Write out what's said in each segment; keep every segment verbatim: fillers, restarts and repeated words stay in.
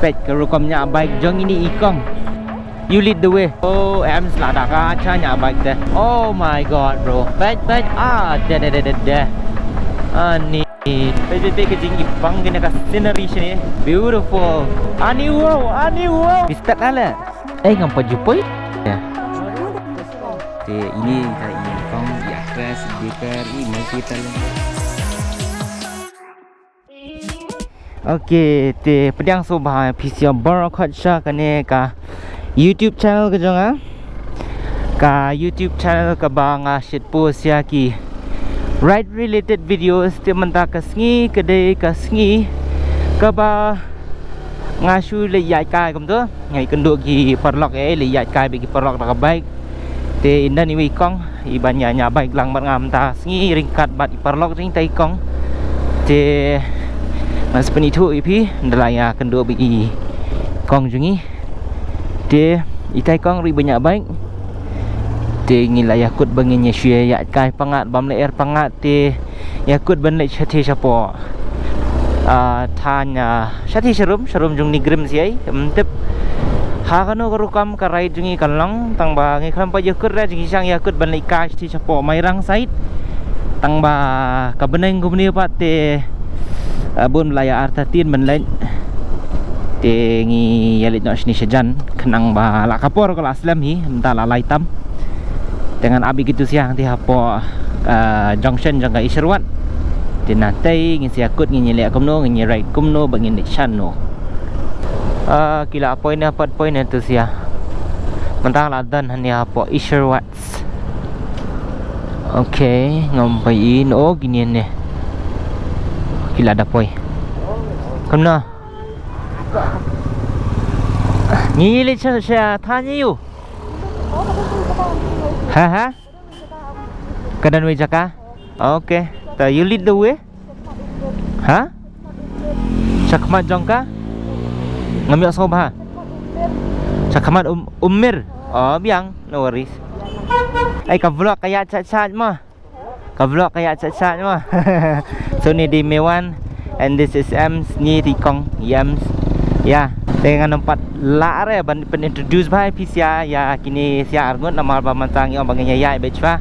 Peit ka rukom ñiah bike jong ine i kong. You lead the way. Oh, em slada ka cha ñiah bike te. Oh my god, bro. Peit, peit. Ah, de de de de de. Ani. Peit, peit, peit ka jingipang kane ka scenery shane. Beautiful. Ani wow, ani wow. Bistat ala. Eh, ngam pa jupoi. Ya. Te ine ka i kong, i actress, i baker, i multi talent. Okay, te pdiang sngewbha ïa phi sa baroh khoit sha kane ka YouTube channel ka jong nga. Ka YouTube channel kaba nga shit post ïa ki ride related videos. Te mynta ka sngi ka dei ka sngi kaba nga shu leit ïaid kai kumto. Nga ïakynduh ki paralok, eh, leit ïaid kai bad ki paralok da ka bike. Te ynda ine i kong iba ñiah ñiah bike lang bad nga mynta sngi ryngkat bad i paralok jong ita i kong. Te ngan sa pynithuh ïa phi ynda la ïakynduh bad i kong jong ngi. Te ita i kong ruh iba ñiah bike. Te ngi la ïakut ba ngin ïa shu ïaid kai pyngngad, bym leh er pyngngad te ïakut ban leit shathie shapoh. Ah, thaiñ, ah, shathie sharum, sharum jong Nongrim sha ïa, ym tip ha kano ka rukom ka ride jong ngi kan long, tang ba ngi khlem pat ïakut re, jong ngi shang ïakut ban leit kai shathie shapoh Mairang side. Tang ba ka bneng kumne pat te, ah, bun ba la ïa artatien ban leit. Te ngi ïa leit noh shane shajan khnang ba la ka por ka la slem hi, mynta la lai tam. Te ngan ap ïa kito sha hangtei hapoh, ah, junction jong ka Isherwat. Te nangtei ngin sa ïakut ngin ïa leh kumno, ngin ïa ride kumno, ba ngin leit shano. Ah, ki la poi ne pat poi ne to sha. Mynta la don hangne hapoh Isherwat. Okay, ngam poi in, oh, kine ne. Ki la da poi. Kumno? Ngi leit sha, sha thaiñ ïa u. Ha, ha? Ka don wei jaka? Okay. Ta, you lead the way. Ha? Shakhmat jong ka? Ngam ïoh sngewbha. Shakhmat um, Umir. Oh, biang, no worries. Ai, ka vlog ka ïa chat chat ma. Ka vlog ka ïa chat chat ma. So, ni dei Mewan and this is Ems, ni dei kong Ems. Ya, te ngan ym pat lah re ban pyn introduce bha ïa phi sha ïa kine sha arngut namar ba mynta ngi ong ba ngin ïa ïaid beit sha.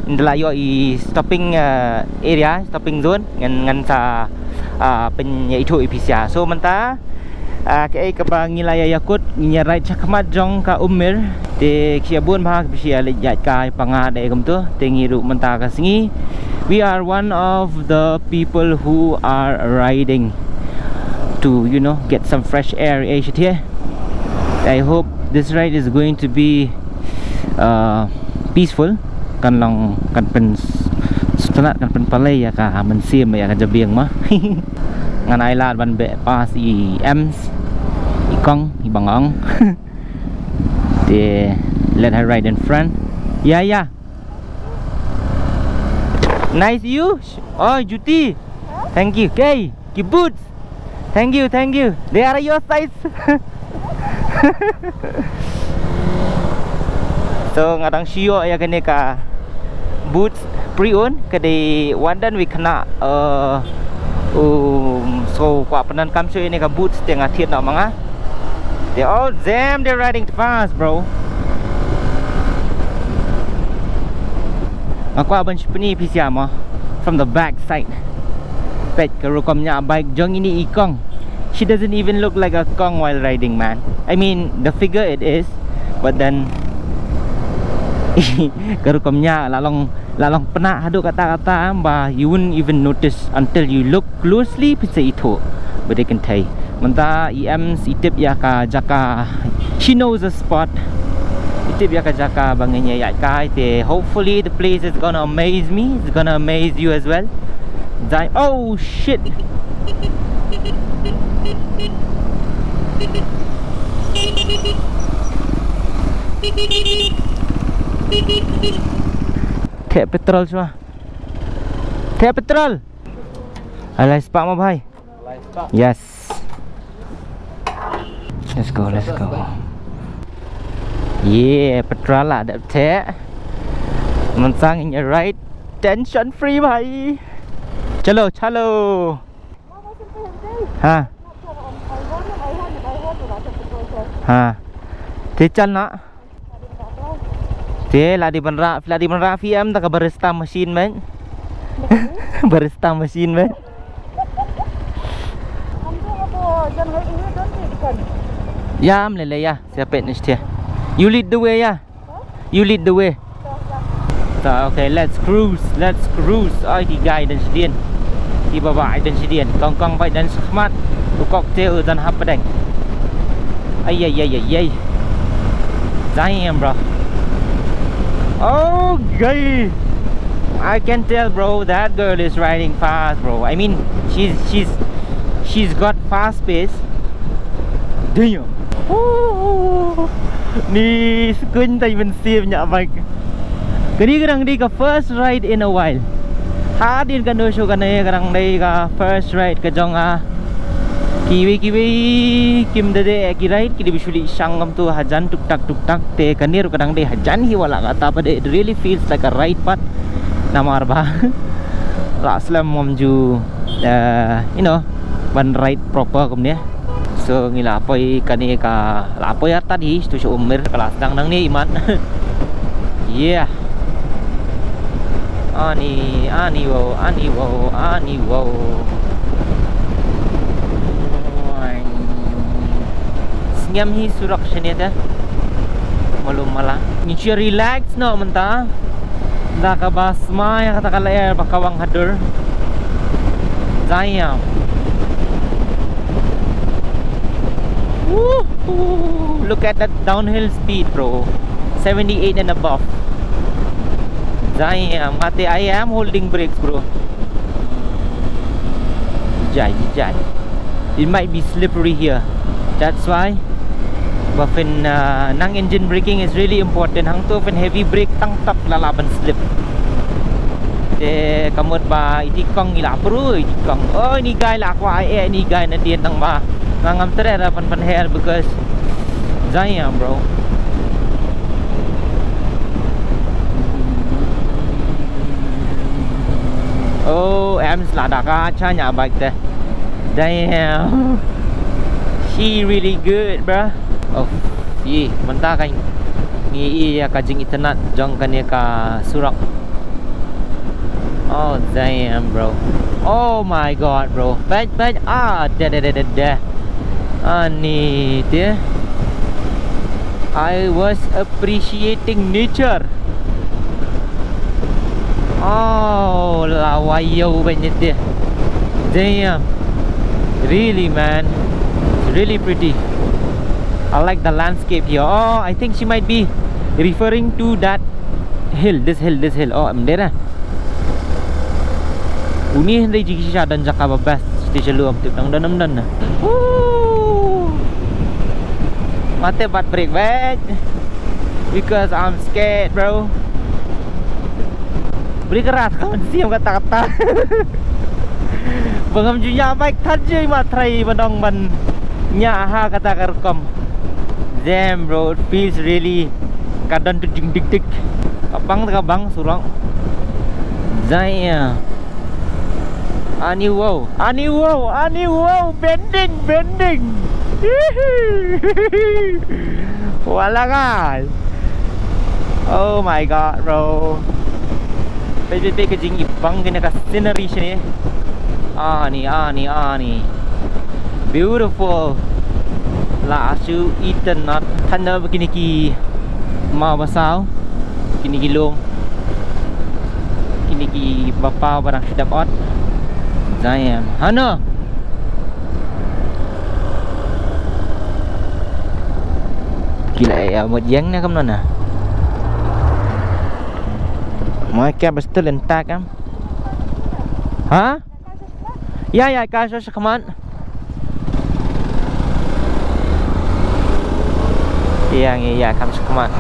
Ynda la ïoh i stopping, eh, area, stopping zone, ngan, ngan sa, ah, pyn ïa ithuh ïa phi sha. So mynta, ah, kaei kaba ngi la ïa ïakut, ngi ïa ride shakhmat jong ka Umir. Te ki ïa bun bha ki shu ïa leit ïaid kai pyngngad kumto. Te ngi ruh mynta ka sngi, we are one of the people who are riding to, you know, get some fresh air, eh, shathie. I hope this ride is going to be, uh, peaceful. Kan long, kan pyn s-, sngewtynnat, kan pynpalei ïa ka mynsiem, ïa ka jabieng ma. Ngan ai lad ban beh pas i Ems, i kong, i bang ong. Te let her ride in front. Ya, ya. Nice you. Oh, Juti. Thank you. Okay. Ki boots. Thank you, thank you. They are your size. So nga dang shu ïoh ïa kane ka boots pre-owned, ka dei wat don wei khynnah, uh, um, so kwah pyndonkam shuh ïa kane ka boots te nga thied noh ma nga. They all damn, they're riding fast, bro. Nga kwah ban shu pyni phi sha mo from the back side. Peit ka rukom ñiah bike jong ine i kong. She doesn't even look like a kong while riding, man. I mean, the figure it is, but then ka rukom ñiah la long, la long pynah haduh katta katta ba you wouldn't even notice until you look closely, phin sa ithuh ba dei kynthei. Mynta i Ems i tip ïa ka jaka. She knows the spot. I tip ïa ka jaka ba ngin ïa ïaid kai te. Hopefully the place is gonna amaze me. It's gonna amaze you as well. Jai, oh shit. Theh petrol shuwa. Theh petrol. Alai spah mo bhai. Yes. Let's go, let's go. Yeah, petrol la dep theh. Mynta ngin ïa ride tension free bhai. Chalo, chalo. Ha. Ha. Te chal na. Te la dei ban rah, la dei ban rah phi em da ka barista machine, mate. Barista machine, mate. Ïa, ym lei lei ïa, sa peit na stia. You lead the way ïa. You lead the way. So, okay, let's cruise, let's cruise. Ai, ki guy don shadien. Ki baba ai don shadien. Kong kong bai don shakhmat. U kok te u don hapdeng. Ay, ay, ay, ay, ay. Damn, bro. Okay. I can tell, bro, that girl is riding fast, bro. I mean, she's, she's, she's got fast pace. Damn. Woo. Ni sekuin tai mynsiem ïa bike. Kane ka dang dei ka first ride in a while. Hadien katno shuh kane ka dang dei ka first ride ka jong nga. Kiwei kiwei kim da dei ki ride, ki dei ba shu leit shang kumto hajan tuk tak tuk tak, te kane ruh ka dang dei hajan hi, wat la katta pat, it really feels like a ride pat. Namar ba la slem ngam ju, eh, you know, ban ride proper kumne. So ngi la poi kane ka, la poi artat hi, tu shu umir ka la sdang nangne imat. Yeah. Ani, ani wow, ani wow, ani wow. Sngem hi surok shane te. Malum mala. Ngi shu relax noh mynta. Da kaba smai kata ka lyer ba kawang hadur. Damn. Woohoo! Look at that downhill speed, bro. Seventy-eight and above. Damn, mate, I am holding brakes, bro. Jai, jai. It might be slippery here. That's why ba phin, uh, nang engine braking is really important. Hangto phin heavy brake tang tap la lah ban slip. Te ka mut ba iti kong i la pru iti kong. Oh, ini guy la kwah ai, eh, ini guy na dien tang ba. Nga ngam treh ra phan phan her because damn, bro. Oh, em sla da ka cha nya bike te. Damn. She really good, bro. Oh, ye, mynta ka ngi ïa ka jingitynnad jong kane ka surok. Oh, damn, bro. Oh my God, bro. Bad, bad. Ah, da, da, da, da, da. Ani te. I was appreciating nature. Oh, la wayo bad ni te. Damn. Really, man. It's really pretty. I like the landscape here. Oh, I think she might be referring to that hill, this hill, this hill. Oh, em dera. Uni hynrei jiki sha don jaka ba best. Sti sha luam tip nang don em don. Woo! Mate bat brake bad. Because I'm scared, bro. Brake rat ka man siam kata kata. Ba ngam ju ïa bike thad ju ma trai ba dong ban ïa ha kata ka rukom. Damn, bro, it feels really ka don tu jing dik dik. Ka bang ka bang surok. Damn. Ani wow, ani wow, ani wow, bending, bending. Wala guys. Oh my God, bro. Peit peit peit ka jingibang kane ka scenery shane. Ani ani ani. Beautiful. La shu itynnad. Than da ba kine ki maw ba saw. Kine ki lum. Kine ki ba paw ba dang shu dep ot. Damn. Hano. Ki la ïa mut ïeng ne kumno na. My cab is still intact, em. Ha? Ïa ïa ka sha shakhmat. Ïa ngi ïa kam shakhmat.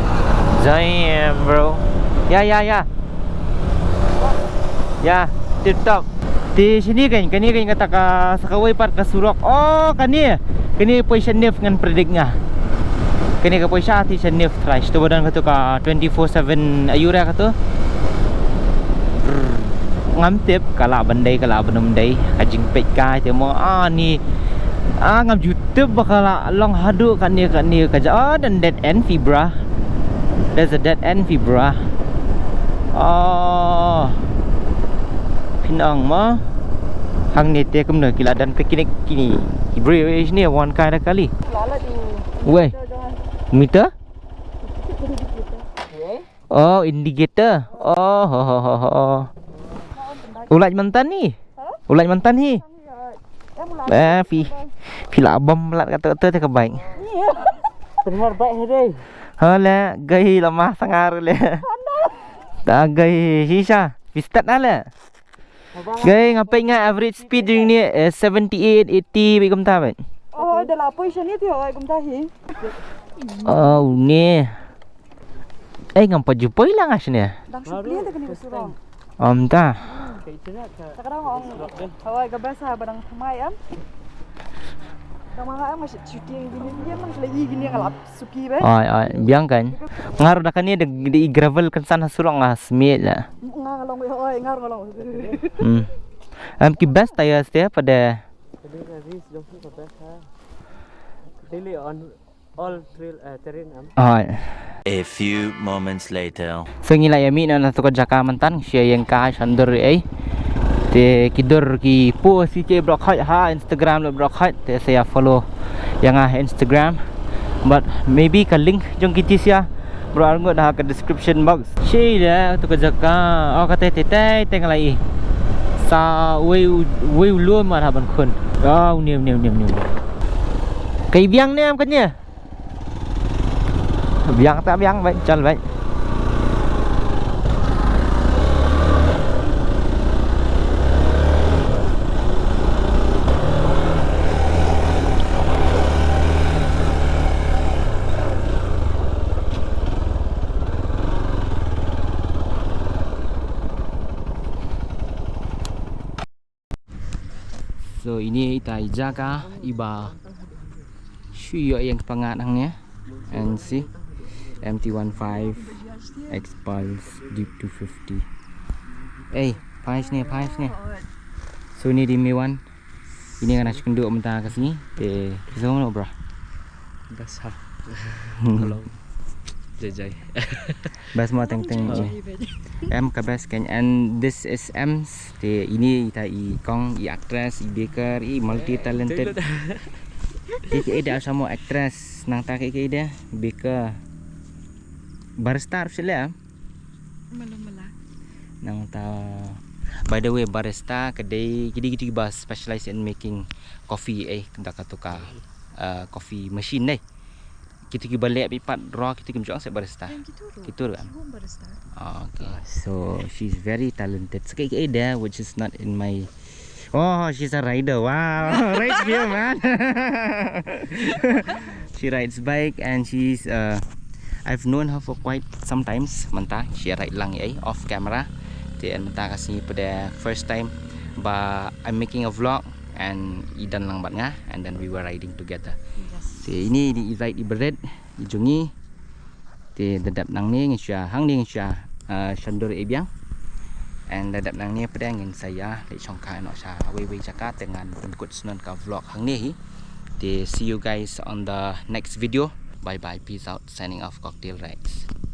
Damn, bro. Ïa ïa ïa. Ïa, tip top. Te shini kan, kani kan kata ka sa kawei pat ka surok. Oh, kani. Kani poi sha Nif ngan predict nga. Kani ka poi sha ti sha Nif. Trai, shto ba don katu ka twenty-four seven ayura katu. Brr. Ngam tip ka lah ban dei, ka lah ban ym dei. Ka jingpeit ka te mo, ah, ni Ah, ngam ju tip ba ka la long haduh kane kane ka jaka. Oh, dan dead end fibra. There's a dead end fibra. Oh. Pynang ma. Hangne te kumno ki la dan picnic kine. Ki briew eh shine wan kai da kali. Wei. Meter? Oh, indicator. Oh, ho, ho, ho, ho. U lait mynta hi. U lait mynta hi. Eh, phi, phi la bam lat kato to te ka bike. Pynhar bike hi dei. Hale, gai lama sangar le. Ta gai shisha. Phi start na le. Gai nga peit nga average speed jong ni, eh, seventy eight, eighty bad kumta bad. Oh, da la poi shane te, oh, kumta hi. Oh, ne. Eh, ngam pat ju poi la nga shane. Dang shu plie te kane ka surok. Om ta. Ta ka dang ong. Hawai ka best ha ba dang thymmai em. Dang ma nga em nga shooting gini, gini em nang shlei gini nga lap suki be. Oi, oi, biang kan. Ngar da kane da, da i gravel kan san ha surok nga smiet la. Nga nga long oi, ngar nga long. Hmm. Em ki best tires te pada. Tadi ka race jong ki ka best ha. Really on all trail, eh, terrain am. Oi. A few moments later. So ngi la ïa mih na, na tu ka jaka mynta, sha ïing ka sha dur ei. Te ki dur ki post ki ke brok hoi ha Instagram lo brok hoi. Te sa ïa follow ïa nga ha Instagram. But maybe ka link jong kiti sha brok arngut ha ka description box. Shi da tu ka jaka. Oh, kata te te te ngi la i. Sa wei u, wei u lum mar ha ban khun. Oh, niam niam niam niam. Kai biang ne am kane. Biang ta biang bad, chal bad. So ini ita i jaka iba shu ïoh ïeng pyngat hangne. And see, M T one five, X Pulse, Deep two fifty. Ei, phai shane, phai shane. So ini dei Miwan. Ini ngan ïa kynduh mynta ka sngi. Te phi sngewbha bro. Best ha. Hello. Jai jai. Best mo teng teng. Em ka best kan. And this is Ems. Te ini ita i kong, i actress, i baker, i multi talented. Te ki ida samo actress, nangta ki ida baker. Barista ruh sha le. Malu mala. Nangta, by the way, barista ka dei, ki dei kito kiba specialize in making coffee, eh, da kato ka, uh, coffee machine dei. Kito kiba leh bad pat ruh, kito kim jong se barista. Em, kito ruh. Kito ruh, em? Ki home barista. Ah, okay. So she's very talented. Sa ka ida, which is not in my Oh, she's a rider. Wow, ride here, man. She rides bike and she's, uh, I've known her for quite some times. Mynta she ride lang ei off camera. Te mynta ka sngi pat the first time ba I'm making a vlog and i don lang bad nga and then we were riding together. Yes. Te ini, ini i ride i beret i jong ngi. Te da dep nangne ngin shu ïa hangne ngin shu ïa, uh, shan dur ei biang. And da dep nangne pat ngin sa ïa leit shongkha noh sha wei wei jaka te ngan pynkut shen ka vlog hangne hi. Te see you guys on the next video. Bye bye, peace out, signing off, Cocktail Rex.